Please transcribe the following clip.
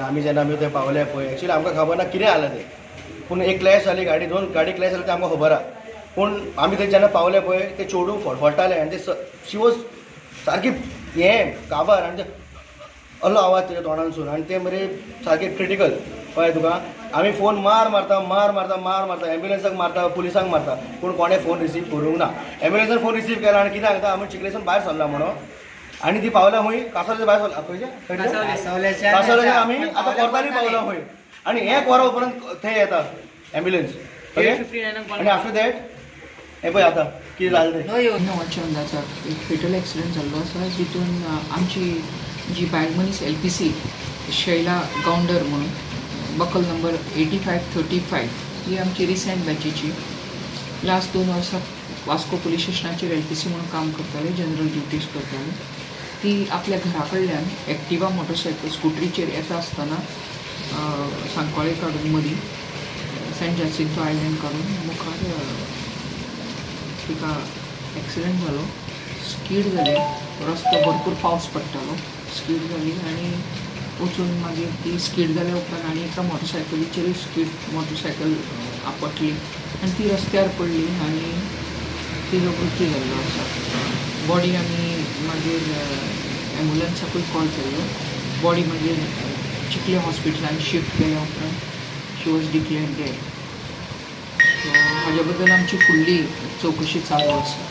आमी जेन्ना आमी थंय पावले पळय, एक्चुली आमकां खबर ना कितें जालें तें, पूण एक क्लॅश जाली गाडी, दोन गाडी क्लॅश जाली तें आमकां खबर आहा. पूण आमी थंय जेन्ना पावले पळय, ते चेडूं फडफडटालें आनी ते शी वॉज सारकी हें काबार आनी ते असलो आवाज तेच्या तोंडानसून आनी ते मरे सारकें क्रिटिकल. कळ्ळें तुका? आमी फोन मार मारता, मार मारता, मार मारता, एम्बुलन्साक मारता, पुलिसांक मारता, पूण कोणें फोन रिसीव करूंक ना. एम्बुलन्सान फोन रिसीव केला आनी कितें सांगता, आमी चिखलेसून भायर सरला म्हणून. आनी ती पावल्या खंय? कांसावले भायर सरला खंयचे? कांसावले. आमी आतां कोर्ताली पावला खंय आनी एक वरां उपरांत थंय येता एम्बुलन्स. ओके, आनी आफ्टर that हें पळय आतां कितें जालें तें. 9च्या अंदाजाक एक फेटल एक्सिडंट जाल्लो आसा, जितून आमची जी बायल मनीस एलपीसी शैला गावंडर म्हणून, बकल नंबर 8535, ही आमची रिसेंट बॅचीची, लास्ट 2 वर्सां वास्को पुलीस स्टेशनाचेर एलपीसी म्हणून काम करताले, जनरल ड्युटीज करताले. ती आपल्या घरा कडल्यान एक्टिवा मोटरसायकल स्कुटरीचेर येता आसतना सांकवाळे काडून मदीं सेंट जासिंतो आयलँड काडून मुखार तिका एक्सिडंट जालो, स्कीड जालें. रस्तो भरपूर पावस पडटालो. स्कीड जाली आनी वचून मागीर ती स्कीड जाल्या उपरांत आनी एका मोटरसायकलीचेरूय स्कीड, मोटरसायकल आपटली आनी ती रस्त्यार पडली आनी तिजो मृत्यू जाल्लो आसा. बॉडी आमी मागीर एम्बुलन्साकूय कॉल केल्लो. बॉडी मागीर चिखले हॉस्पिटलान शिफ्ट केल्या उपरांत she was declared dead. So हाज्या बद्दल आमची फुडली चवकशी चालू आसा.